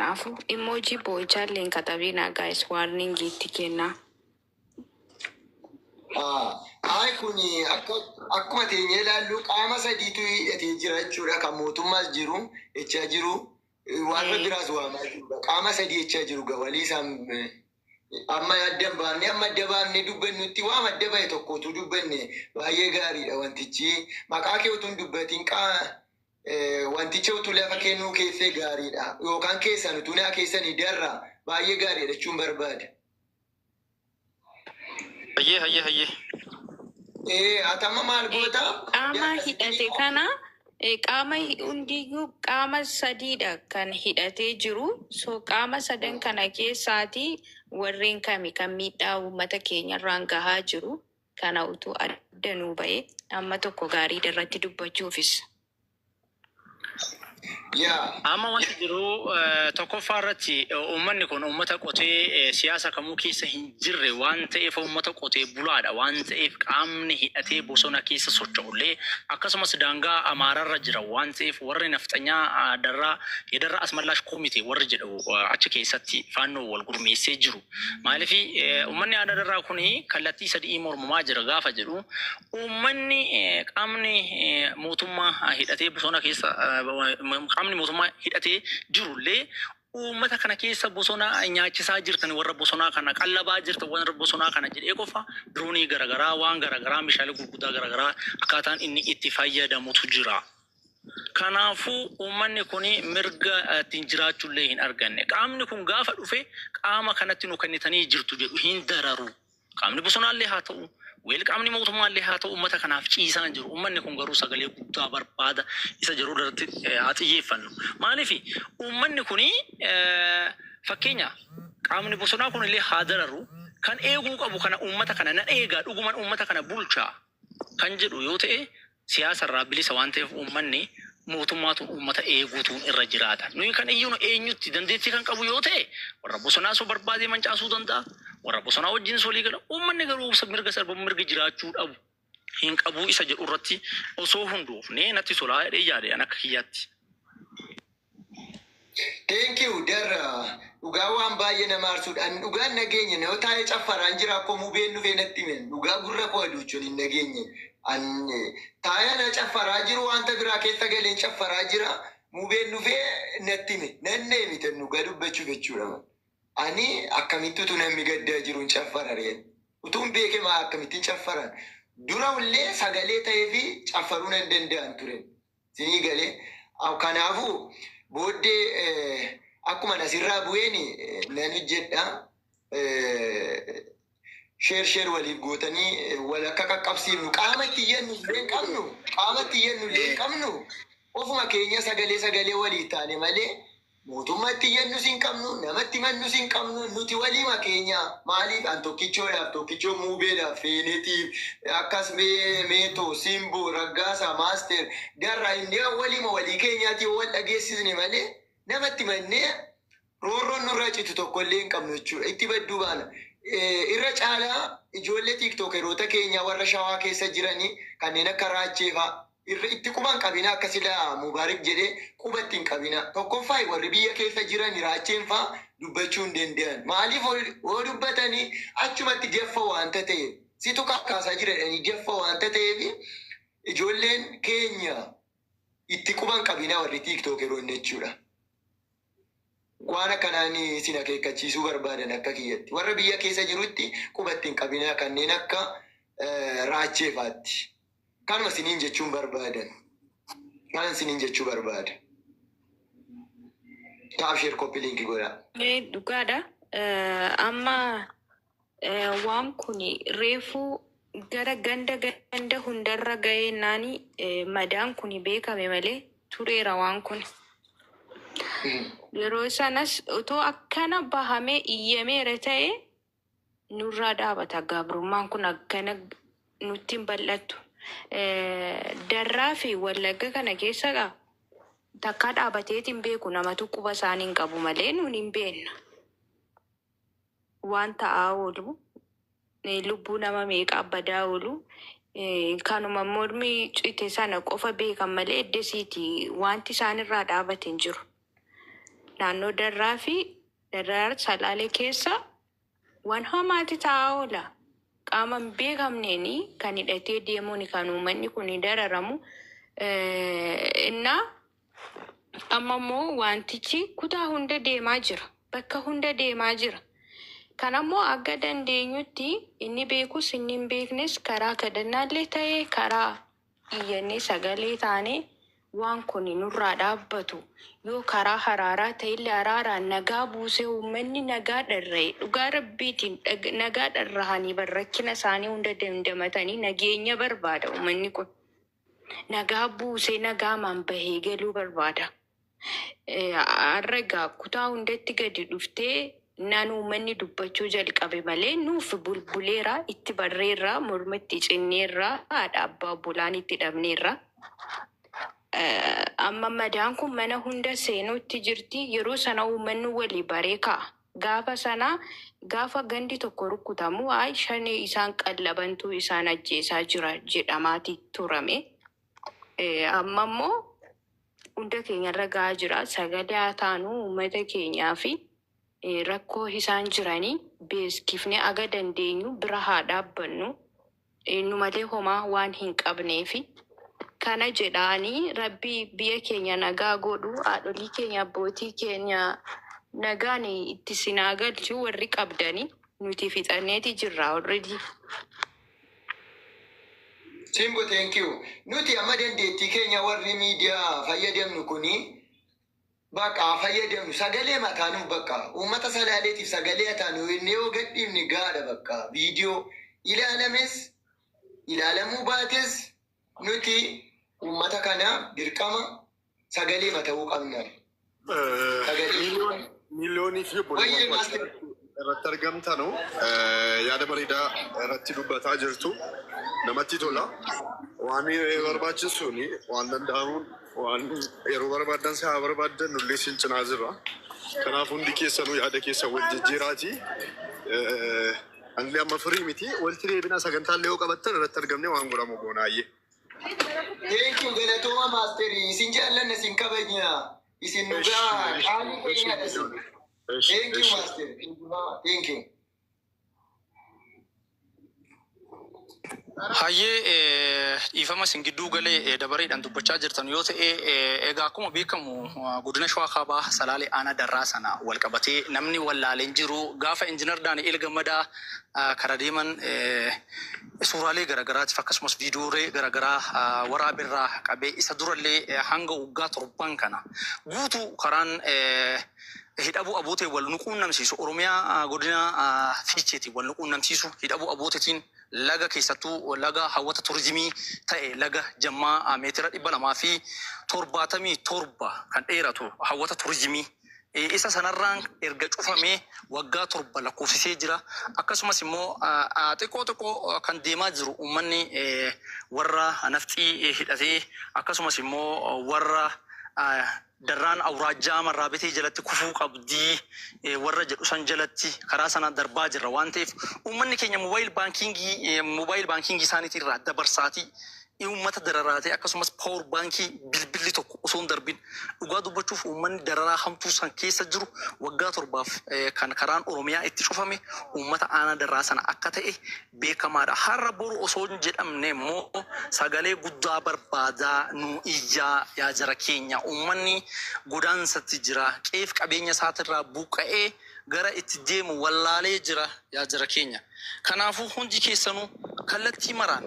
Kanaafuu emoji boo'ichaa hin katabinaa, guys, warning itti kennaa. Ay, kun akkuma teenyee ilaallu qaama sadiitu hidhatee jira jechuudha. Kan mootummaas jiru jechaa jiru. Waan biraas waamaa jirudha. Qaama sadii jechaa jiru walii isaan amma adda hin baafne, amma adda baafne dubbannutti waan adda bahe tokko utuu dubbanne baay'ee gaariidha wantichi. Maqaa kee utuu hin dubbatin wanticha utuu lafa kennuu keessee gaariidha. Yookaan keessan utuu naa keessanii darra baay'ee gaariidha jechuun barbaada. Hayyee. Atama maal goota? Qaama hidhate kana, qaama hundiyyuu qaama sadiidha kan hidhatee jiru. So qaama sadan kana keessaati warreen kami kan miidhaa uummata keenyarraan gahaa jiru kana utuu adda nuu ba'e amma tokko gaariidha irratti dubbachuufis. Yaa. Amma wanti jiru, tokkoffaa irratti uummanni kun uummata qotee siyaasa kamuu keessa hin jirre waan ta'eef, uummata qotee bulaadha waan ta'eef, qaamni hidhatee bosona keessa socho'ullee akkasumas daangaa Amaararra jira waan ta'eef, warri nafxanyaa darraa የደራ አስመላሽ ኮሚቴ warri jedhu achi keessatti faannoo wal gurmeessee jiru. Maaliif uummanni aadaa darraa kun kallattii sadii mormamaa jira gaafa jedhu, uummanni qaamni mootummaa hidhatee bosona keessa, qaamni mootummaa hidhatee jirullee uummata kana keessa bosona nyaachisaa jirtan, warra bosonaa kana qallabaa jirtan, warra bosonaa kana jedhee qofa diroonii garaagaraa, waan garaagaraa, meeshaalee gurguddaa garaagaraa akkaataan inni itti fayyadamutu jira. Kanaafuu uummanni kun mirga ittiin jiraachuullee hin arganne. Qaamni kun gaafa dhufe qaama kanatti nu kennitanii jirtu jedhu hin dararu. Qaamni bosonaallee haa ta'u, weel qaamni mootummaallee haa ta'u, uummata kanaaf ciisaa hin jiru. Uummanni kun garuu sagalee guddaa barbaada isa jiru irratti haa xiyyeeffannu. Maaliif uummanni kun, fakkeenya, qaamni bosonaa kun illee haa dararu, kan eeguu qabu kana uummata kana nan eegaa, dhuguman uummata kana bulchaa kan jedhu yoo ta'e, siyaasa irraa bilisa waan ta'eef uummanni mootummaatu uummata eeguutu irra jiraata. Nuyi kan iyyuu eenyutti dandeettii kan qabu yoo ta'e, warra bosonaa soo barbaadee mancaasuu danda'a. Warra bosonaa wajjin solii gala. Uummanni garuu mirga sarba mirga jiraachuu dhabu hin qabu isa jedhu irratti osoo hundoofnee natti tolaa jedhee yaade an akka kiyyaatti. Thank you, darra. Dhugaa waan baay'ee nama aarsuudha. Ani dhugaan nageenye yoo taa'ee caffaraan jira akkoo mubeen dhufee natti hime. Dhugaa gurra koo aduuchuun hin nageenye. Ani taa'ee na caffaraa jiru, wanta biraa keessa galeen caffaraa jira. Mubeen dhufee natti hime. Nan mite dhugaa dubbachuuf jechuudha. Ani akkamitti utuu namni gaddaa jiru hin caffara reen? Utuun beekee maa akkamittiin caffaran? Dura illee sagalee ta'ee fi caffaruu nan danda'an ture. Sinii galee. Kanaafuu booddee akkuma asirraa bu'een nan hojjedha. Share share waliif gootanii wal akka qaqqabsiifnu, qaama itti iyyannu illee hin qabnu, qaama itti iyyannu illee hin qabnu, ofuma keenya sagalee sagalee walii taane malee mootummaa itti iyyannus hin qabnu, namatti mannus hin qabnu. Nuti waliima keenya. Maaliif an tokkichoodhaaf, tokkichoo muubeedhaaf, feenetiif, akkas meetoo, simboo, raggaasaa, maaster, darraa inni waliima walii keenyaati wal dhageessisne malee namatti mannee roorroon nurraa citu tokko illee hin qabnu jechuudha. Itti badduu baana. Irra caalaa ijoollee tiiktookeroota keenya warra Shawaa keessa jiranii kanneen akka Raachee fa'aa irra itti quba hin qabina. Akka sila Mubaarik jedhee quba itti hin qabina. Tokkoffaa warri biyya keessa jiran Raacheen fa'aa dubbachuu hin danda'an. Maaliif yoo dubbatanii achumatti jaffa waanta ta'eef, situ kakkaasaa jira jedhanii jaffa waanta ta'eef, ijoolleen keenya itti quba hin qabina warri tiiktookeroonni jechuudha. Waan akkanaan isin akeekkachiisuu barbaadan akka kiyyatti. Warra biyya keessa jirutti quba itti hin qabina kanneen akka Raachee fa'aatti. Kanuma isiniin jechuun barbaadan. Kana isiniin jechuu barbaada. Tap, share, copy link godhaa. Dhugaadha. Amma waan kun reefuu gara ganda ganda hundarra ga'ee naani madaan kun beekame malee tureera waan kun. Yeroo sanas otoo akkana bahamee iyyameera ta'e nurraa dhaabata, gabrummaan kun akkana nutti hin bal'attu. Darraa fi Wallagga kana keessa takkaa dhaabateet hin beeku, namatu quba isaanii hin qabu malee nuun hin beekna. Waan ta'aa oolu, lubbuu nama meeqa badaa oolu, kanuma mormi cite sana qofa beekan malee eddesiiti wanti isaan irraa dhaabate hin jiru. Naannoo Darraa fi Darraa Salaalee keessa waan hamaati ta'aa oola. Qaama hin beekamneen kan hidhatee deemuun kan uummanni kun dararamu. Innaa amma immoo wantichi kutaa hunda deemaa jira. Bakka hunda deemaa jira. Kanammoo akka dandeenyutti inni beekus inni hin beeknes karaa kadhannaallee ta'ee karaa iyyannee sagalee taanee waan kun nurraa dhaabbatu, yoo karaa haraaraa ta'ellee araaraan nagaa buusee uummanni nagaa dharra'e, dhugaa rabbiitiin nagaa dharra'anii rakkina isaanii hunda dandamatanii nageenya barbaada uummanni kun. Nagaa buusee nagaamaan bahee galuu barbaada. Har'a egaa kutaa hundatti gadi dhuftee naan uummanni dubbachuu jalqabe malee nuuf bulbuleera, itti barreerra, morma itti cinneerra, haadha abbaa obbolaan itti dhabneerra. Amma madaan kun mana hunda seenuutti jirti. Yeroo sana uummanni walii baree ka'a. Gaafa sana gaafa gandi tokko rukutamu, ay, shanii isaan qallabantuu isaan ajjeesaa jira jedhamaati turame. Amma immoo hunda keenyarra gahaa jira. Sagalee haa taanu uummata keenyaa fi rakkoo isaan jiranii beeskifnee aga dandeenyu bira haa dhaabbannu. Nu malee homaa waan hin qabneefi. Kana jedhaanii, rabbii biyya keenya nagaa godhu, haadholii keenya, abbootii keenya nagaan itti sinaa galchu. Warri qabdanii nuti fixanneeti jirra already. Simbo, thank you. Nuti amma dandeettii keenya warri miidiyaa fayyadamnu kuni bakka fayyadamnu sagalee mataanuuf, bakka uummata Salaaleetiif sagalee taanu inni yoo gadhiifne gaadha. Bakka viidiyoo ilaalames ilaalamuu baates nuti uummata kana dirqama sagalee mata'uu qabna. Sagalee. Miiliyoonii fi Wayyee obboleewwan master. irratti argamtanu yaada bareedaa irratti dubbataa jirtu, namatti tola. Waan barbaachisuun, waan danda'amuun, waan yeroo barbaadan si haa barbaadan, nullee sin cinaa jirra. Kanaaf hundi keessanuu yaada keessan wal jijjiiraati. Anillee amma firii miti. Walitti deebina, sagantaallee yoo qabattan irratti argamne waan godhamu goonaayyee. Thank you, galatooma maasterii. Isin jaallanna, isin kabajna. Isin dhugaa qaalii keenyadha isin. Thank you, master. Thank you. Hayyee, dhiifama isin gidduu galee, dabareedhaan dubbachaa jirtan yoo ta'e, egaa akkuma beekamu godina Shawaa Kaabaa Salaalee aanaa Darraa sana wal qabatee namni wallaaleen jiru gaafa injiinar Daani'el Gammadaa kara deeman suuraalee garaagaraatiif akkasumas viidiyoolee garaagaraa waraabirraa qabee isa durallee hanga waggaa 7n kana guutuu karaan Hidhabuu Abootee wal nu quunnamsiisu, Oromiyaa godina Fiicheetiin wal nu quunnamsiisu, Hidhabuu Abooteetiin laga, keessattuu laga hawwata turizimii ta'e, laga Jammaa meetira 277 kan dheeratu, hawwata turizimii isa sanarraan erga cufamee waggaa 7 lakkoofsisee jira. Akkasumas immoo xiqqoo xiqqoo kan deemaa jiru uummanni warra nafxii hidhatee, akkasumas immoo warra Darraan awuraajjaa Marraabetee jalatti kufuu qabdii warra jedhu san jalatti karaa sana darbaa jirra waan ta'eef, uummanni keenya mobile banking isaaniitii irraa dabarsaatii uummata dararaatee, akkasumas power baankii bilbilli tokko osoo hin darbin, dhugaa dubbachuuf uummanni dararaa hamtuu san keessa jiru waggaa 7f kan karaan Oromiyaa itti cufame uummata aanaa Darraa sana akka ta'e beekamaadha. Har'a boru osoo hin jedhamne immoo sagalee guddaa barbaadaa nu iyyaa yaa jara keenya. Uummanni godaansatti jira. Qeef qabeenya isaatirraa buqqa'ee gara itti deemu wallaalee jira yaa jara keenya. Kanaafuu hundi keessanuu kallattii maraan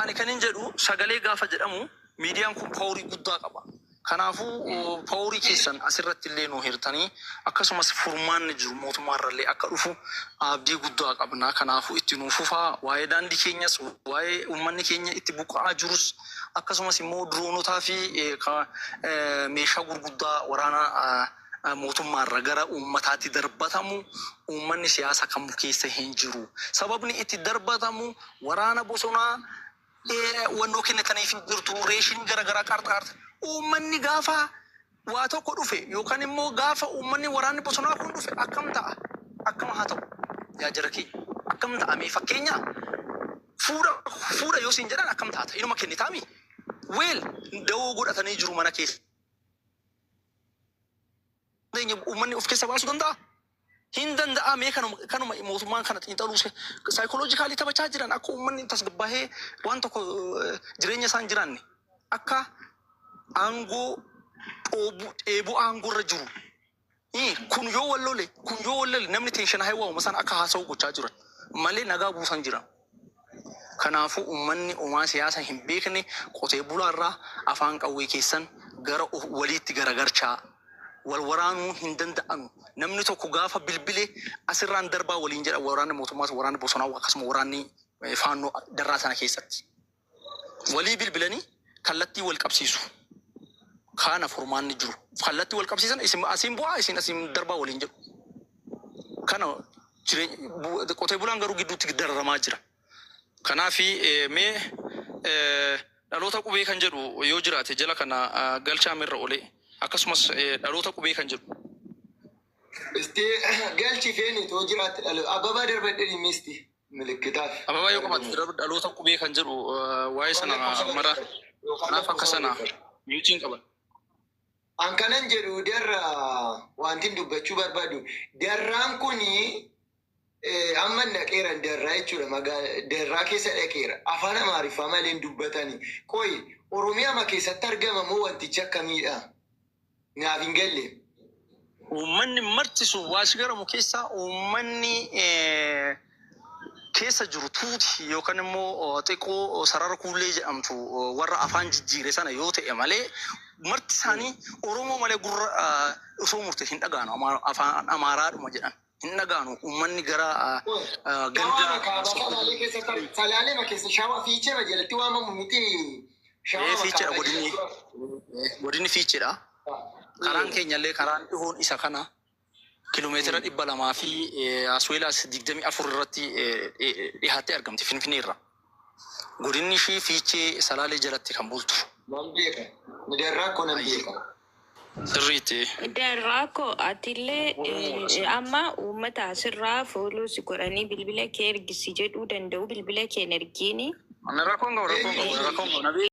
ani kan hin jedhu, sagalee gaafa jedhamu miidiyaan kun powerii guddaa qaba. Kanaafuu powerii keessan asirratti illee nu hirtanii, akkasumas furmaanni jiru mootummaarrallee akka dhufu abdii guddaa qabna. Kanaafuu itti nu fufaa, waa'ee daandii keenyas, waa'ee uummanni keenya itti buqqa'aa jirus, akkasumas immoo diroonotaa fi meeshaa gurguddaa waraanaa mootummaarra gara uummataatti darbatamu, uummanni siyaasa kamuu keessa hin jiru. Sababni itti darbatamu waraana bosonaa wannoo kennitaniif jirtu, ration garaagaraa qarxaarta. Uummanni gaafa waa tokko dhufe yookaan immoo gaafa uummanni waraanni bosonaa kun dhufe akkam ta'a? Akkam haa ta'u? Yaa jara keenya, akkam ta'a mee? Fakkeenya fuudha fuudha yoo siin jedhan akkam taata? Inuma kennitaami? Weel dawoo godhatanii jiru mana keessa. Dandeenye uummanni of keessa baasuu danda'a? Hin danda'a. Mee kanuma mootummaan kana xiinxaluu psychologically taphachaa jiran, akka uummanni tasgabbaahee waan tokko jireenya isaan jiraanne, akka aangoo dheebuu aangoo irra jiru. Kun yoo wal lole, kun yoo wal lole, namni tension haa waamuma sana akka haasa'u gochaa jiran malee nagaa buusan jiran. Kanaafuu uummanni uumaa siyaasa hin beekne qotee bulaarraa afaan qawwee keessan gara waliitti garagarchaa wal waraanuu hin danda'anu. Namni tokko gaafa bilbilee asirraan darbaa waliin jedha, waraanni mootummaas, waraanni bosonaa, akkasuma waraanni faannoo darraa sana keessatti. Walii bilbilanii kallattii wal qabsiisu. Kana furmaanni jiru. Kallattii wal qabsiisan, isin asiin bu'aa, isin asiin darbaa waliin jedhu. Kana jireenya qotee bulaan garuu gidduutti dararamaa jira. Kanaafi mee dhaloota qubee kan jedhu yoo jiraate jala kana galchaa mirra olee, akkasumas dhaloota qubee kan jedhu. Isti galchi feeni too jiraatte dhalo ababaa darbadhe misti milikkitaaf. Ababaa yoo qabaatte dhaloota qubee kan jedhu waa'ee sana mara kanaaf akka sana mute-iin qaban. An kanan jedhu, darra wanti dubbachuu barbaadu, darraan kuni amma dhaqeera darraa jechuudha, magaalaa darraa keessa dhaqeera, afaan Amaariffaa malee hin dubbatani. Qoyi, Oromiyaa ma keessatti argama moo wantichi akkamiidha? Naaf hin galle. Uummanni marti sun waasi garamu keessaa uummanni keessa jiru tuuti yookaan immoo xiqqoo sarara kuullee jedhamtu warra afaan jijjiire sana yoo ta'e malee, marti isaanii Oromoo malee gurra osoo murte hin dhagaanu, afaan Amaaraadhuma jedhan hin dhagaanu uummanni gara ganda. Shawaa kaabaa Salaalee keessa, Salaalee ma keessa, Shawaa Fiichee ma jalatti waamamu miti. Shawaa Fiicheedha godinni Fiicheedha. Karaan keenyallee karaan dhihoon isa kana, kiiloomeetira 200 fi asweelaas 24 irratti dhihaattee argamti Finfinneerra. Godinni ishii Fiichee Salaalee jalatti kan bultu. Nan beeka. Darraa koo nan beeka. Sirriitti. Darraa koo, atillee amma uummata asirraa follow si godhanii bilbila kee ergisi jedhuu danda'u, bilbila kee hin ergiini. Rakkoon qabu, rakkoon qabu, rakkoon qabu.